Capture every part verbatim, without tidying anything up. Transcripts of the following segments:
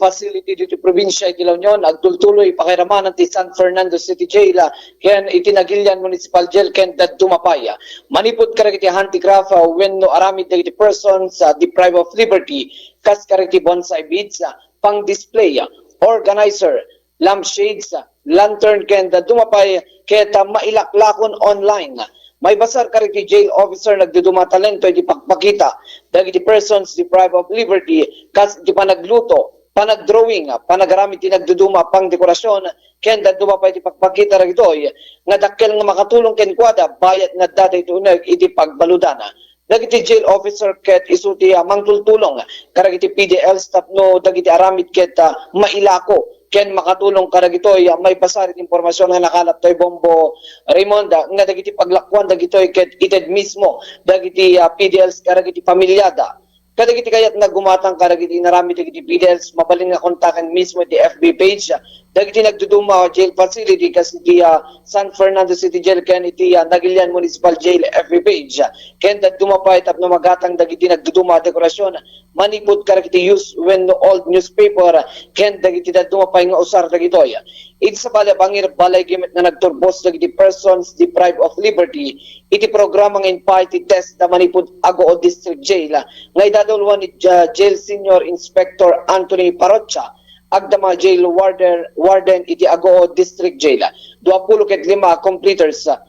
facility ditoy probinsia iti La Union, agtultuloy pakairamanan ti San Fernando City Jail, ah, ken iti Naguilian Municipal Jail ken dadduma pay, ah, manipud kadagiti handicraft, ah, wenno aramid dagiti persons, ah, deprived of liberty, kas kadagiti bonsai beads, ah, pang-display, ah, organizer, lampshades, lantern, ken dadduma pay ket, ah, mailaklakon online. Maibasar kadagiti jail officer, nagduduma talento iti pagpakita dagiti persons deprived of liberty, kas iti panagluto, panagdrawing, panagaramid ti nagduduma a pangdekorasyon, ken dadduma pay iti pagpakita dagitoy nga dakkel nga makatulong kenkuada bayat nga adda daytoy uneg iti pagbaludana. Dagiti jail officer ket isu ti, ah, mangtultulong kadagiti P D Ls tapno dagiti aramid ket, ah, mailako ken makatulong kadagitoy, ah, maibasar iti impormasyon nga nakalap toy Bombo Raymond, ah, nga dagiti paglakuan dagitoy ket ited mismo dagiti, ah, P D Ls kadagiti pamilyada. Kadagiti kayat nga gumatang kadagiti inaramid dagiti P D Ls, mabalin nga kontaken mismo iti F B page, ah, dagiti nagduduma a jail facility kas iti, ah, San Fernando City Jail ken iti, ah, Naguilian Municipal Jail F B page, ah, ken dadduma pay tapno magatang dagiti nagduduma a dekorasyon manipud kadagiti used wenno old newspaper, ah, ken dagiti dadduma pay nga usar dagitoy. Iti sabali a bangir, balaygi met nga nagturbos dagiti persons deprived of liberty iti programa nga impaay ti test da manipud Agoo District Jail, ah, nga idadauluan ni Ja-, Jail Senior Inspector Anthony Parocha, agdama jail warder-, warden iti Agoo District Jail. Duapulo ket lima a completers, ah,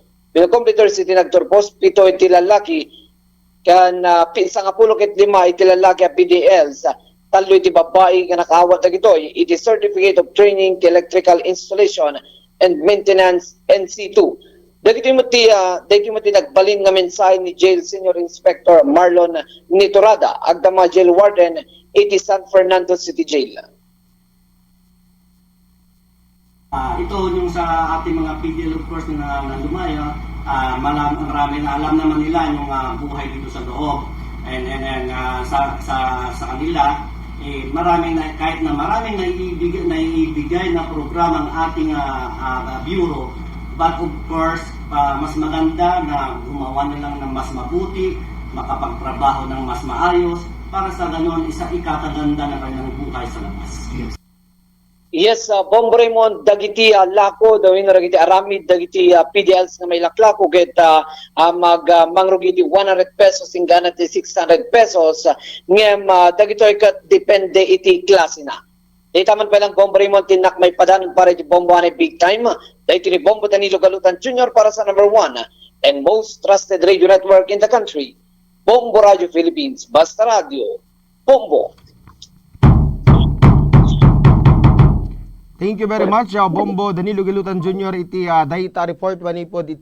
completers iti nagturbos, pito iti lallaki, ken, ah, pi-, sangapulo ket lima iti lallaki a P D Ls, ah, tallo iti babbai nga nakaawat dagitoy iti Certificate of Training ti Electrical Installation and Maintenance, N C two. Dagitoy met ti, ah, dagitoy met ti nagbalin nga mensahe ni Jail Senior Inspector Marlon Nitorada, agdama jail warden iti San Fernando City Jail. Ah, ito yung sa ating mga P D L, of course, na, na lumayo, ah, malam-, marami na alam naman nila yung, ah, buhay dito sa loob. And, and, and, ah, sa, sa, sa kanila, eh, marami na, kahit na maraming naiibig-, naiibigay na programa ang ating, ah, ah, bureau, but of course, ah, mas maganda na gumawa na lang ng mas mabuti, makapagtrabaho ng mas maayos, para sa ganon, isa ikakaganda ng kanilang buhay sa labas. Yes, ah, Bombo Raymond, dagiti, ah, lako, dawin dagiti aramid, dagiti, ah, P D Ls nga mailaklako, ket, ah, ah, mag, ah, mangrugi iti one hundred pesos, inggana ti six hundred pesos, ah, ngem, ah, dagitoy ket depende iti klasena. Dayta man pay lang, Bombo Raymond, ti innak maipadan para iti Bombo Anay Big Time, daytoy ni Bombo Danilo Galutan Junior para sa number one and most trusted radio network in the country, Bombo Radio Philippines, Basta Radio, Bombo. Thank you very much, uh, Bombo Danilo Galutan Junior, iti, uh, dayta report manipod iti